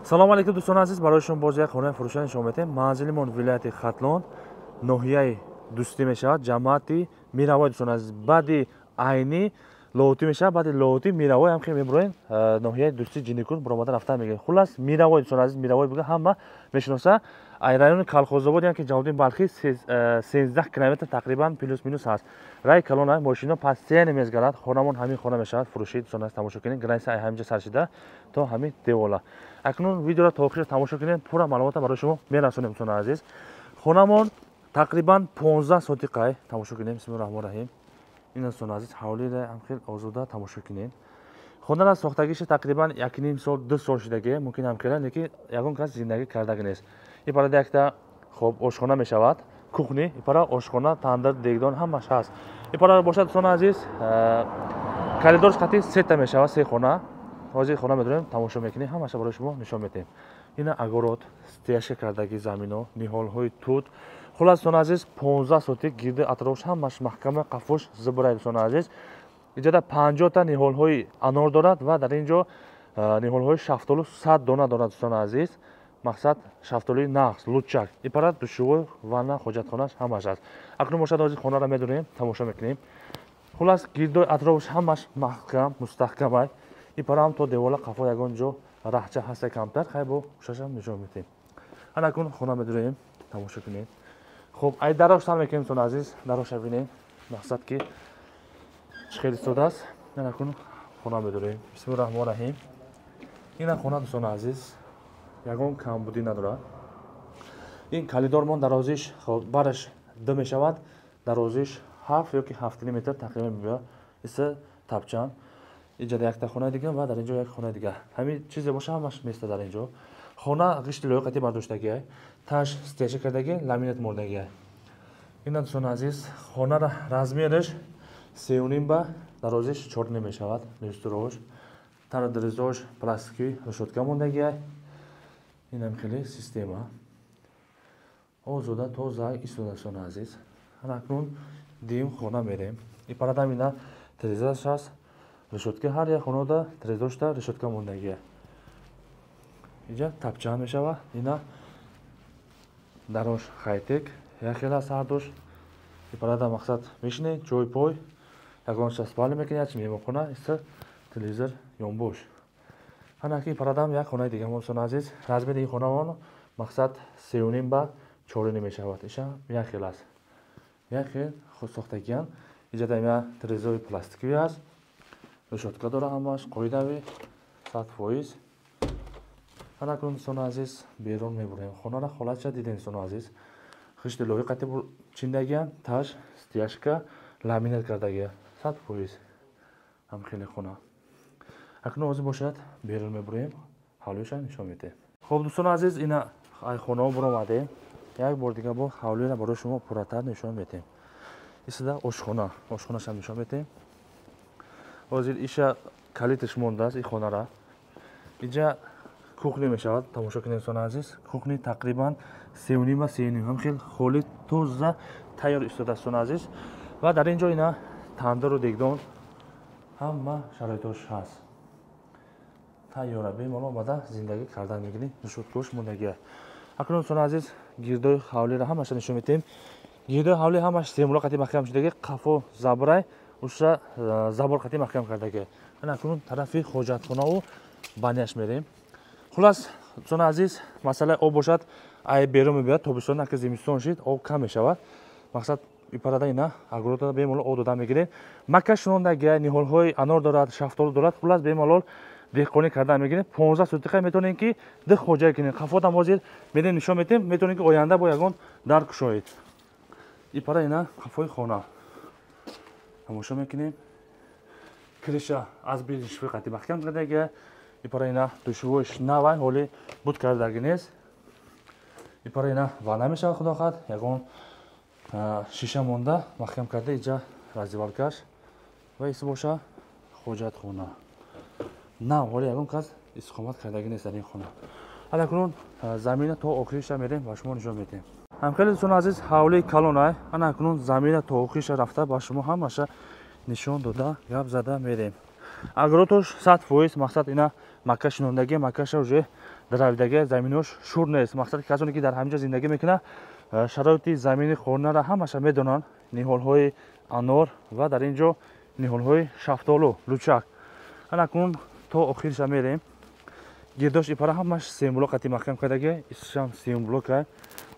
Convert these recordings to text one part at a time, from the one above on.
Салому алейкум, дӯстони азиз. Барои шумо боз як хонаи фурӯша нишон медиҳем. Манзилимон вилояти Хатлон, ноҳияи Дӯстӣ мешавад, ҷамоати Миравой. Дӯстони азиз, баъди Айнӣ Лоҳутӣ мешавад, баъди Лоҳутӣ Миравой ҳам хел мебуроем, ноҳияи Дӯстӣ, Ҷиникул буромада рафта мегирем. Хуллас, Миравой, дӯстони азиз, Миравой буга, ҳама мешиноса. Ай райони Калхозобод, яке Ҷалолиддин Балхӣ, 13 километр тақрибан, плюс минус ҳаст. Рай калона, мошино постоянно мезгарад. Хонамон ҳамин хона мешавад фурӯшӣ. Дӯстони азиз, тамошо кунед, граница ай ҳаминҷа сар шида то ҳамин девола. Акнун видеоро то охир тамошо кунед, пурра маълумота барои шумо мерасонем. Дӯстони азиз, хонамон тақрибан 15 сотиқай. Тамошо кунем, бисмилли раҳмон раҳим. Ин, дӯстони азиз, ҳавлиро ҳам хел озода тамошо кунед. Хонара сохтагиша тақрибан 1,5 сол, 2 сол шудагӣ мумкин ҳам хела, лекин ягон кас зиндагӣ кардаги нест. И парада якта хоб ошхона мешавад, кухни, и пара ошхона, тандир, дегдон ҳамаш ҳаст. И пара бошад, дӯстони азиз, коридорш қати сета мешавад, се хона. Ҳозир хона медорем, тамошо мекунем, ҳамаша барои шумо нишон медиҳем. Ина огород, стяжка кардаги замино, ниҳолҳои тут. Хуллас, дӯстони азиз, 15 сотик, гирди атрофш ҳамаш маҳкама, қафош зибрай. Дӯстони азиз, иҷода 50-та ниҳолҳои анор дорад ва дар ин ҷо ниҳолҳои шафтолу 100 дона дорад. Дӯстони азиз, мақсад шафтолуи нағз, лучак. Ипарат душевой, ванна, ҳоҷатхонаш ҳамаш аст. Акнун бошад, ҳозир хонаро медорем, тамошо мекунем. Хуллас, гирдои атрофш ҳамаш маҳкам, мустаҳкамай. Ипарам то девола қафо ягон ҷо раҳча ҳаста камтар, хай бо хушашам нишон медиҳем. Анакун хона медорем, тамошо кунед. Хуб, ай дарош сар мекунем, дӯстони азиз, дароша бинем, мақсад ки чӣ хел истодааст. Анакун хона медорем, бисмилли раҳмон раҳим. Ина хона, дӯстони азиз, ягон камбудӣ надорад. Ин калидормон дарозиш, хоб, бараш 2 мешавад, дарозиш 7 ёки 7,5 метр тақрибан мебояд. Иса тапчан, иҷода якта хонаи дига ва дар ин ҷо як хонаи дига. Ҳамин чизе боша, ҳамаш места дар ин ҷо. Хона ғишти лоиқати бардоштагиай, таш стяжка кардагӣ, ламинат мордагиай. Ина, дӯстони азиз, хонара размераш 3,5 ба дарозиш 4,5 мешавад. Люстрош, тара диризош пластики, решётка мондагиай. Инам хеле система озода, тоза истода. Дӯстони азиз, акнун дим хона мерем. Ипарадам ина тирезаш аст, решётка. Ҳар як хонода тирезошта решётка мондагиай. Инҷа тапчан мешавад. Ина дарош хайтек як хел аст ҳардуш. Ипарада мақсад мешинед, ҷой пой ягонча спальня мекунед, ячи меҳмонхона, иста телевизор ёнбош. Ҳанаки ипарадам як хонаи дига. Дӯстони азиз, размери ин хонаон мақсад 3,5 ба 4,5 мешавад. Иша як хел аст, як хел сохтагиян. Иҷада ина тирезои пластикӣ аст, решётка дора, ҳамаш қоидавӣ, 100%. Ҳанакун, дӯстони азиз, берун мебурем. Хонара ҳолатша дидем, дӯстони азиз, хишти лоиқати чиндагиян, таш стяжка, ламинат кардагия, 100% ҳам хеле хона. Акнун ҳозир бошад, берун мебурем, ҳавлиша нишон медиҳем. Хуб, дӯстони азиз, ина ай хонао буромадем. Як бор дига бо ҳавлиро барои шумо пурратар нишон медиҳем. Исида ошхона, ошхонашам нишон медиҳем. Ҳозир иша калиташ мондааст и хонара. Иҷа кухня мешавад, тамошо кунед, дӯстони азиз. Кухни тақрибан 3,5 ба 3,5, ҳам хел холи, тоза, тайёр истодааст, дӯстони азиз. Ва дар ин ҷо ина тандиру дегдон, ҳама шароитош ҳаст, тайёра, бемалол омада зиндагӣ кардан мегирӣ. Решёткош мондагия. Акнун, дӯстони азиз, гирдои ҳавлиро ҳамаша нишон медиҳем. Гирдои ҳавли ҳамаш семула қати маҳкам шудаги, қафо забрай, уша забор қати маҳкам кардаги. Акнун тарафи ҳоҷатхонаву баняш мерем. Хуллас, дӯстони азиз, масъалаи об бошад, ай берун мебиёд. Тобистон аки зимистон шид, об кам мешавад. Мақсад, ипарада ина огорода бемалол об дода мегирем. Мака шунондагия, ниҳолҳои анор дорад, шафтолу дорад. Хуллас, бемалол деҳқонӣ кардан мегирем. 15 сотиқа метавонем ки ду хоҷа кунем. Қафотам ҳозир медем, нишон медиҳем. Метавонем ки оянда бо ягон дар кушоед. Ипара ина қафои хона тамошо мекунем. Крыша аз биришви қати маҳкам кардагия. Ипара ина душевойш навай, ҳоли буд кардаги нест. Ипара ина ванна мешавад, худо хоҳад, ягон шиша монда маҳкам карда. Иҷа раздевалкаш ва иси боша ҳоҷатхона. Нав, ҳоли ягон кас истиқомат кардаги нест дар ин хона. Ҳалакунун замина то охириша мерем, ба шумо нишон медиҳем. Ҳамхеле, дӯстони азиз, ҳавлии калонай. Ана акнун замина то охириша рафта, ба шумо ҳамаша нишон дода, гап зада мерем. Огородош 100%. Мақсад, ина мака шинондагӣ, макаша уже Даравидаги заминош шур нест. Мақсад, касоне ки дар ҳаминҷо зиндагӣ мекунад, шароити замини хонара ҳамаша медонанд. Ниҳолҳои анор ва дар ин ҷо ниҳолҳои шафтолу, лучак. Анакун то охириша мерем. Гирдош ипара ҳамаш семблок қати маҳкам кардаги, исшам семблока,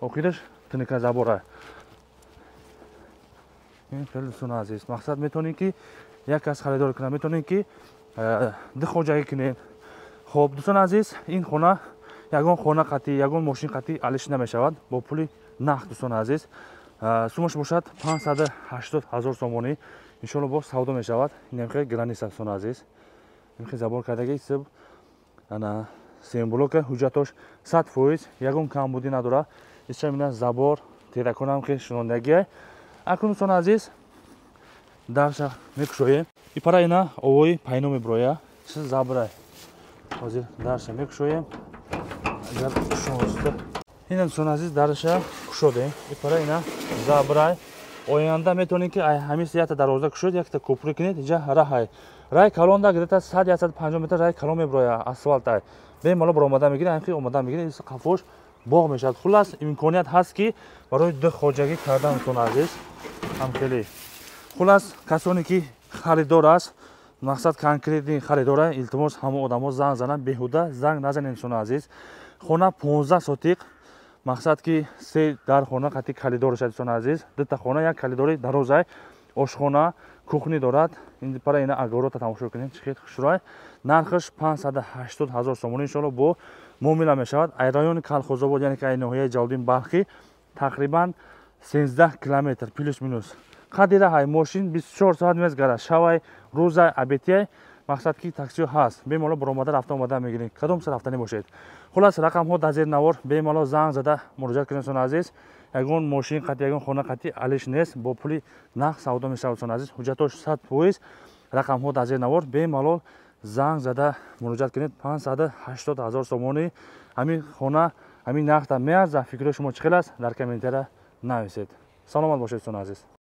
охираш тиника забора. Ин хеле, дӯстони азиз, мақсад, метавонем, ки як кас харидор кунад, метавонем, ки ду хоҷагӣ кунем. Хоб, дӯстони азиз, ин хона ягон хона қатӣ, ягон мошин қатӣ алиш намешавад, бо пули нақд, дӯстони азиз. Сумаш бошад 580 ҳазор сомонӣ. Иншоалло, боз савдо мешавад. Инамхе граница, дӯстони азиз, инхе забор кардаги, ана семблока, ҳуҷҷатош 100%, ягон камбудӣ надорад. Исча забор тераконам хе шунондагия. Акнун, дӯстони азиз, дарша мекушоем. Ипара ина овои пайно мебироя, чиз забрай. Ҳозир дарша мекушоем, агар шоста. Ина, дӯстони азиз, дарша кушодем. Ипара ина забрай. Оянда метавонед, ки ҳамин якта дарвоза кушоед, якта кӯпрӣ кунед, инҷа раҳай, рай калонда, где-то 100-150 метр рай калон мебироя, асфалтай, бемало баромада мегиред, ҳамин омода мегиред. Қафош боғ мешавад. Хуллас, имконият ҳаст, ки барои ду хоҷагӣ кардан, дӯстони азиз, ҳам хеле. Хуллас, касоне ки харидор аст, мақсад, конкретный харидора, илтимос, ҳама одамо занг зананд, беҳуда занг назанед, дӯстони азиз. Хона 15 сотиқ, мақсад, ки се дар хона қати калидор шад, дӯстони азиз. Дута хона, як калидори дарозай, ошхона, кухня дорад. Ин пара ина огород а тамошо кунед, чӣ хел хушрӯй. Нархаш 580 ҳазор сомонӣ, иншоалло, бо муомила мешавад. Ай райони Калхозобод, яъне ки ай ноҳияи Ҷалолиддин Балхӣ, тақрибан 13 километр, плюс минус қадри раҳай. Мошин 24 соат мезгарад, шавай, рӯзай, обедияй. Мақсад, ки таксиҳо ҳаст, бемалол баромада рафта омада мегиред, кадом са рафтанӣ бошед. Хуллас, рақамҳо дар зери навор, бемалол занг зада муроҷиат кунед, дӯстони азиз. Ягон мошин қатӣ, ягон хона қатӣ алиш нест, бо пули нақд савдо мешавад, дӯстони азиз. Ҳуҷҷатош 100%. Рақамҳо дар зери навор, бемалол занг зада муроҷиат кунед. 580 ҳазор сомонӣ ҳамин хона ҳамин нархта меарзад. Фикрҳои шумо чӣ хел аст, дар комментария нависед. Саломат бошед, дӯстони азиз.